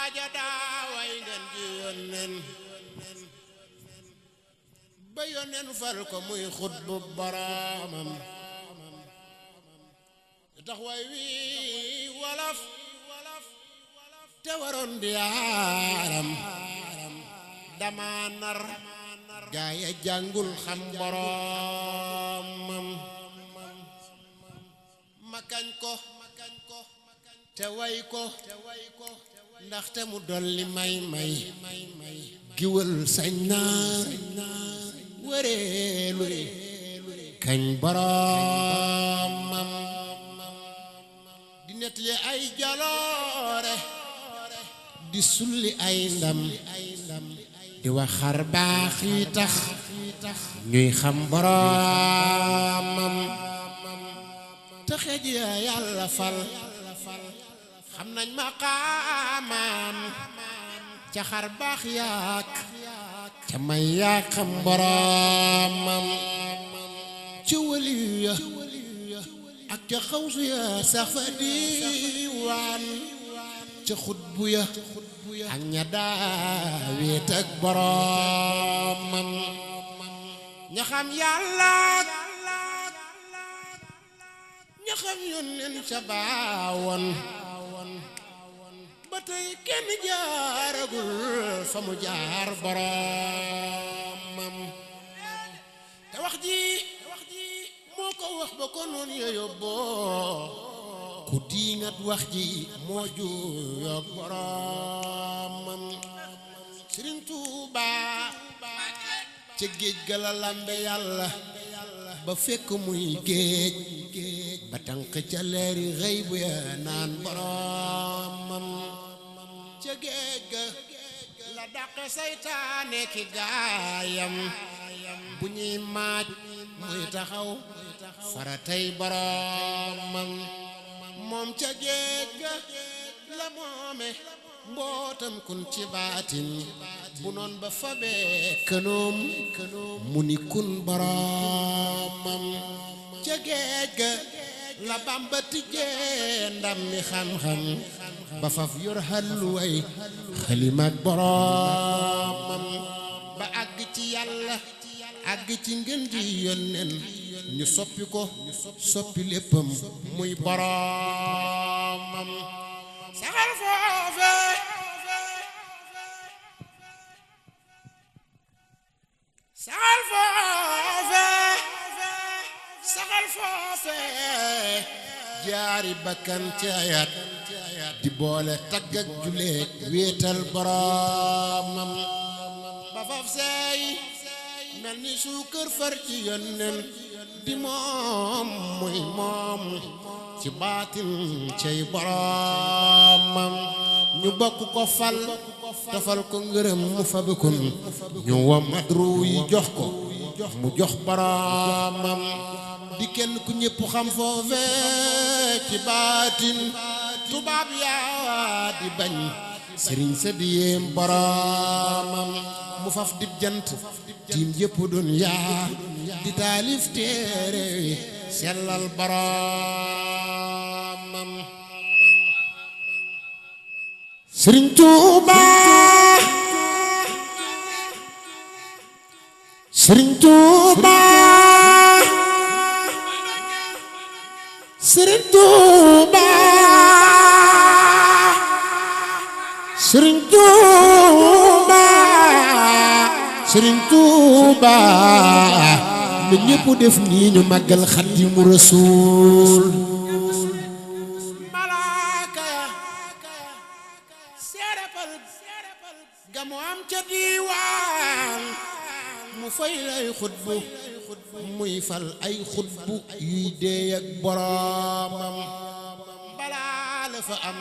waaja daa way ngeen ji yónneen ba yónneen fal ko muy xutbu boroomam tax way wi wolof te waroon di yaaram dama nar gaaya jàngul xam boroomam ma kañ ko te way ko ndaxte mu dolli may giwël sañ naa wëreelu kañ boroomam di nettali ay jaloore di sulli ay ndam di wax xar baax yi tax ñuy xam boroomam te xeej ya yàlla fal xam nañ maqaamam ca xar baax yaak ca may yaa xam boroomam ca waliyu ya ak ca xawsu ya sax fa diiwaan ca xutbu ya ak ña daa wéet ak boroomam ña xam yàlla ña xam yónneen ca baawoon ba tey kenn jaaragul fa mu jaar boroomam te wax ji moo ko wax ba ko noon ya yóbboo ku diingat wax ji moo juyoog boroomam Sëriñ Tuubaa ca géej ga la lambe yàlla ba fekk muy géej ba tànq ca leeri xëy bu ya naan boroomam ca géej ga la dàqe saytaane ki gaayam bu ñuy maaj muy taxaw faratay boroomam moom ca géej ga la moome mbootam kun ci baatin bu noon ba fabee kënoom mu ni kun boroomam ca géej ga la Bamba tijjee ndam mi xam-xam ba faf yor halluway xalimaak boroomam ba àgg ci yàlla àgg ci ngeen ji yónneen ñu soppi ko soppi léppam muy boroomam saxal foofe saxal foofe jaari bakkan ci ayat di boole tagg ak juleek wéetal boroomam ba faf seey mel ni suukar far ci yónneen di moom muy moom ci baatin cey boroomam ñu bokk ko fal tofal ko ngërëm mu fabikun ñu wa madru yi jox ko mu jox boroomam di kenn ku ñépp xam foofe ci baatin tubaab yaa di bañ sëriñ sa di yéem boroomam mu faf dib jant tiim yépp dunyaa di taalif téere wi sellal boroomam Sëriñ Tuubaa Sëriñ Tuubaa Sëriñ Tuubaa Sëriñ Tuubaa Sëriñ Tuubaa na ñépp def nii ñu màggal Xaadimu Rasuul malaaka ya seerapal ga mu am ca diiwaan mu fay lay xutbu muy fal ay xutbu yuy deey ak boroomam balaa la fa am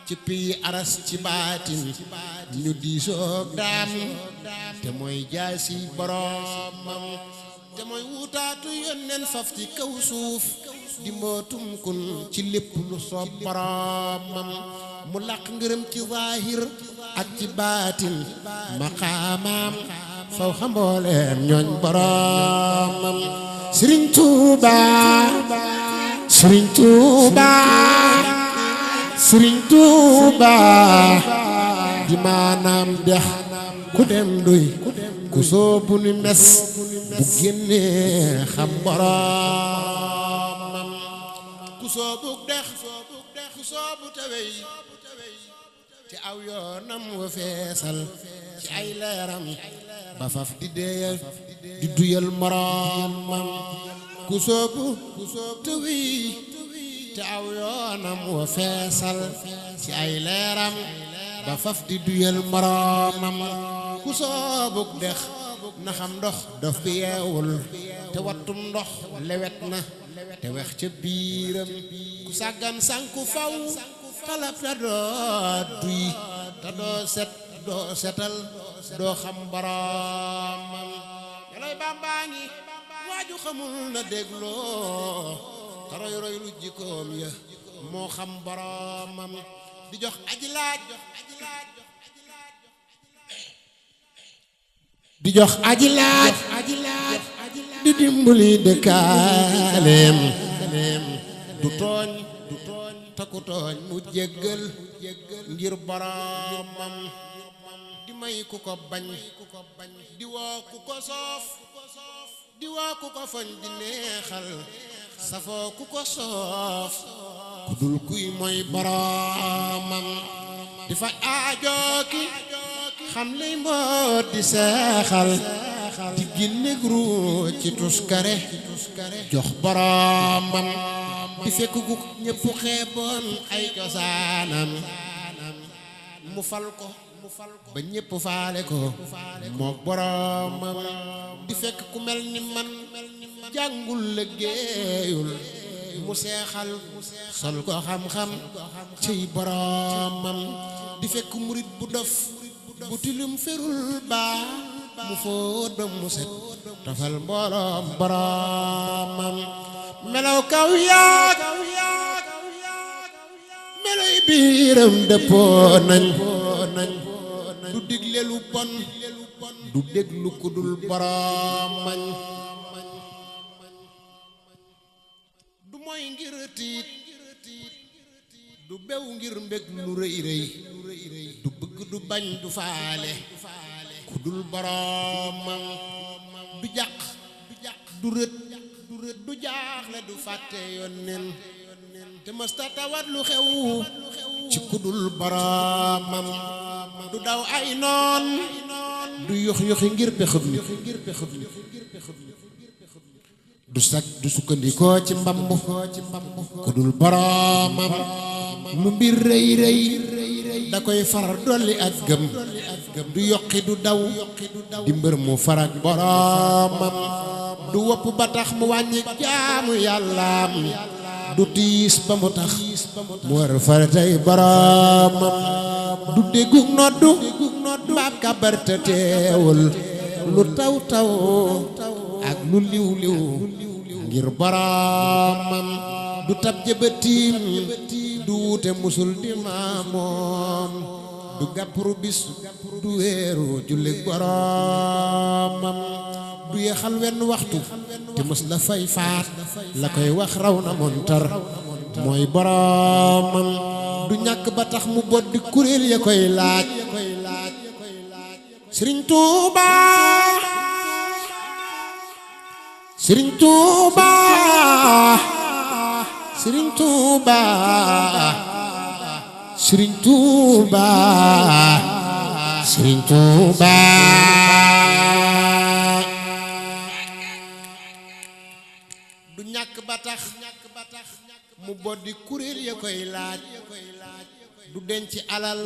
ci pii aras ci baatin ñu diisoog daam te mooy jaasi boroomam te mooy wutaatu yónneen faf ci kaw suuf di mbootum kun ci lépp lu soob boroomam mu làq ngërëm ci zaahir ak ci baatin maqaamaam faw xambooleem ñooñ boroomam Sëriñ Tuubaa Sëriñ Tuubaa Sëriñ Tuubaa di maanaam dex ku dem duy ku soobu ni mes bu génnee xam boroomam ku soobu dex ku soobu tawey ci aw yoonam wa feesal ci ay leeram ba faf di deeyal di duyal moroomam ku soobu tawey ci aw yoonam wa feesal ci ay leeram ba faf di duyal moroomam ku soobuk dex na xam ndox dof bi yeewul te wattum ndox lewet na te wex ca biiram ku sàggan sànku faw xalab ta doo duy te doo setal doo xam boroomam yalay Bàmbaa ngi waaju xamul na dégloo te roy roy lu jikkoom ya moo xam boroomam di jox aji laaj di jox aji laaj di dimbali dëkkaaleem du tooñ taku tooñ mu jéggal ngir boroomam di may ku ko bañ di woo ku ko soof di woo ku ko foñ di neexal safoo ku ko soof ku dul kuy mooy boroomam di fa aajooki xam lay mboot di seexal di génne gru ci tuskare jox boroomam di fekk gu ñëpp xeeboon ay cosaanam mu fal ko ba ñëpp faale ko mook boroomam di fekk ku mel ni man jàngul liggéeyul mu seexal sol ko xam-xam ciy boroomam di fekk murit bu dof bu tilum ferul baa mu fóot ba mu set tofal mbooloom boroomam melaw kaw yaak meloy biiram dëppoo nañ du digle lu bon du déglu ku dul boroomam du moy ngir tiit du bew ngir mbég lu rëy rëy du bëgg du bañ du faale ku dul boroomam du jàq du rët du jaaxle du fàtte yónneen te mësta tawat lu xew ci ku dul boroomam du daw ay noon du yox yoxi ngir pexub nit du sag du sukkandikoo ci mbamb ku dul boroomam lu mbir rëy rëy da koy far dolli ak gëm du yokki du daw di mbër mu farak boroomam du wopp ba tax mu wàññi jaamu yàllaam du tiis ba mu tax mu war faratay boroomam du déggug noddu mbaab kàbbarte teewul lu taw taw ak lu liw liw ngir boroomam du tab jëbatiim du wuute musul di maamoom du gàppru bis du weeru jullit boroomam du yeexal wenn waxtu te mës la fay faat la koy wax raw na montar mooy boroomam du ñàkk ba tax mu bot di kuréel ya koy laaj Sëriñ Tuuba Sëriñ Tuuba Sëriñ Tuuba Sëriñ Tuuba Sëriñ Tuuba du ñàkk ba tax mu boddi kuréel ya koy laaj du denc alal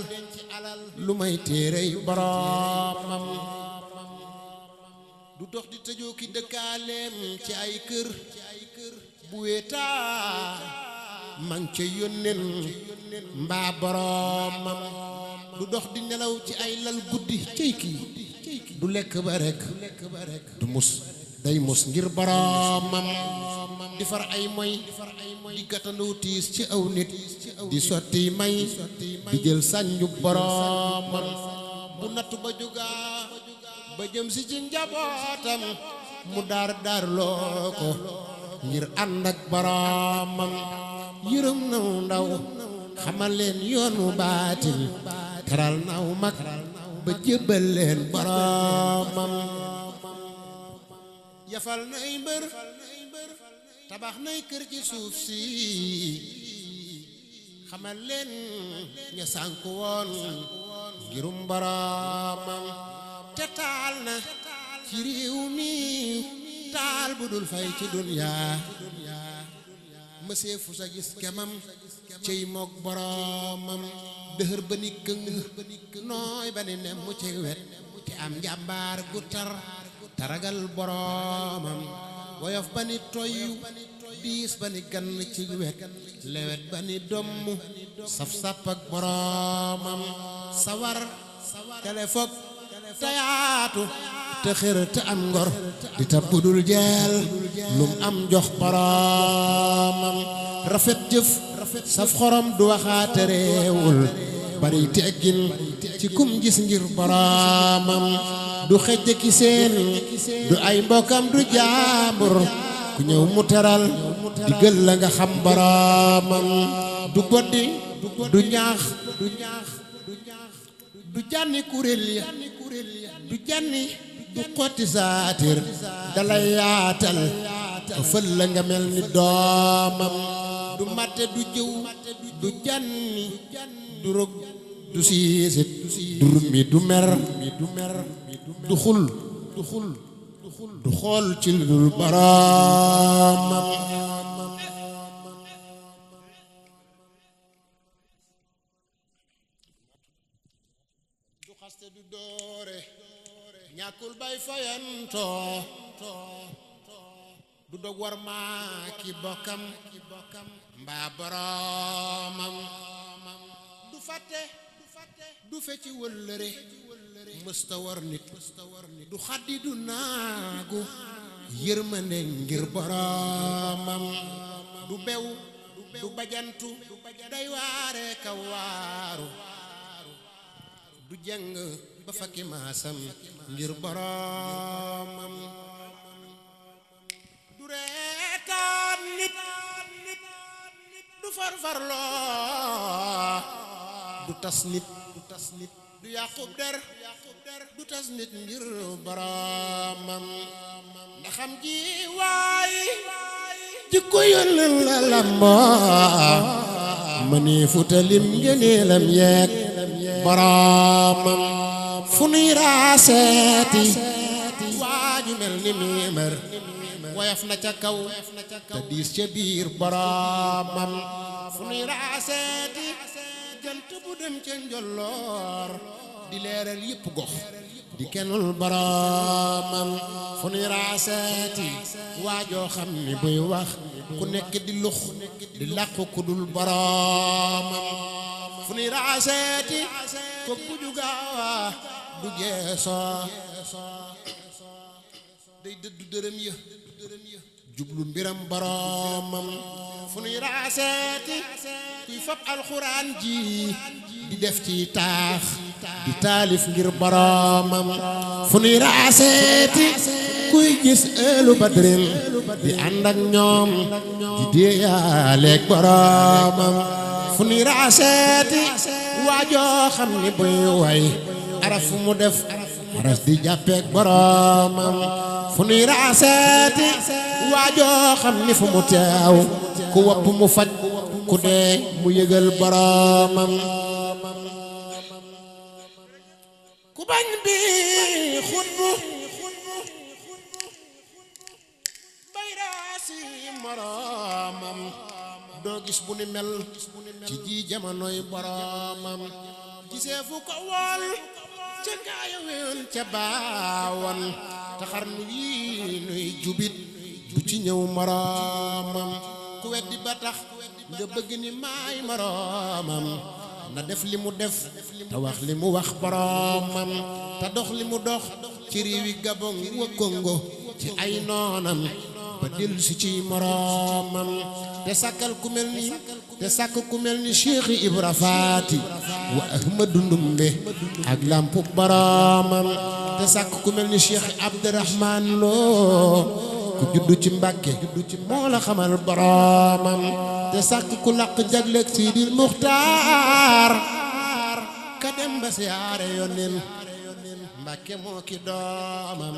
lu may téerey boroomam du dox di tëjoo ki dëkkaaleem ci ay kër bu weetaa mang ca yónneen mbaa boroomam du dox di nelaw ci ay lal guddi cey kii du lekk ba rekk du mus day mus ngir boroomam di far ay moy di gàttandu tiis ci aw nit di sotti may di jël sànju boroomam bu nattu ba jógaa ba jëm si ci njabootam mu daar loo ko ngir ànd ak boroomam yërëm naw ndaw xamal leen yoonu baatil teral naw mag ba jébbal leen boroomam yafal nay mbër tabax nay kër ci suuf si xamal leen ña sànku woon ngirum boroomam te taal na ci réew mi taal bu dul fay ci duniyaa mësee fu sa gis kemam cey mook boroomam dëhër ba ni këng nooy ba ni nem mu ci wet te am njàmbaar gu tar taragal boroomam woyof ba ni toyyu diis ba ni gann ci wet lewet ba ni domm saf-sap ak boroomam sawar telefog tayaatu te xër te am ngor di ta budul jeel lum am jox boroomam rafet jëf saf xorom du waxaate réewul bari teggin ci kum gis ngir boroomam du xejj ki seen du ay mbokkam du jaambur ku ñëw mu teral digal la nga xam boroomam du boddi du ñaax du jànni kuréel ya du jànni du xotti saatir dalay yaatal fël la nga mel ni doomam du matte du jëw du jànni du rog du siisit du rummi du mer du xul du xool ci lu dul boroomam du xaste du doore ñàkkul bay fayantoo du dog war maa ki bokkam mbaa boroomam du fàtte du fecci wëllëre mësta war nit du xaddi du naagu yërmande ngir boroomam du bew du bajantu day waare ka waaru du jàng ba fakki maasam ngir boroomam du reetaan nit du farfarloo du tas nit du yàqub der du tas nit ngir boroomam ndaxam ji waay jikko yónneen la lamboo mëni futalim ngëneelam yeek boroomam fu nuy raaseeti waaju mel ni miimar woyof na ca kaw te diis ca biir boroomam fu nuy raaseeti jant bu dem ca njolloor di leeral yépp gox di kenul boroomam fu nuy raaseeti waajoo xam ni buy wax ku nekk di lux di làqu ku dul boroomam fu nuy raaseeti ko bu jugaawa du geesoo day dëddu dërëm ya jublu mbiram boroomam fu nuy raaseeti kuy fab alxuraan ji di def ci taax di taalif ngir boroomam fu nuy raaseeti kuy gis ëllu badrin di ànd ak ñoom di déeyaaleeg boroomam fu nuy raaseeti waajoo xam ni buy way araf mu def aras di jàppeeg boroomam fu nuy raaseeti waajoo xam ni fu mu teew ku wopp mu faj ku dee mu yëgal boroomam ku bañ bi xutbu bay raasi moroomam doo gis bu ni mel ci ji jamonoy boroomam gisee fu ko wol ca ngaaya weyoon ca baawan te xarnu yi nuy jubit du ci ñëw moroomam ku weddi ba tax nga bëgg ni maay moroomam na def li mu def te wax li mu wax boroomam te dox li mu dox ci réewi Gabon wa Congo ci ay noonam ba dellu si ci moroomam te sàkkal ku mel ni te sàkk ku mel ni Cheikh Ibra Faati wa Ahmadu Ndumbe ak lampu boroomam te sàkk ku mel ni Cheikh Abdourahman Lo ku juddu ci Mbàkke moo la xamal boroomam te sàkk ku làq jagleeg Sidil Muxtaar Makka dem ba siyaare yónneen Mbàkke moo ki doomam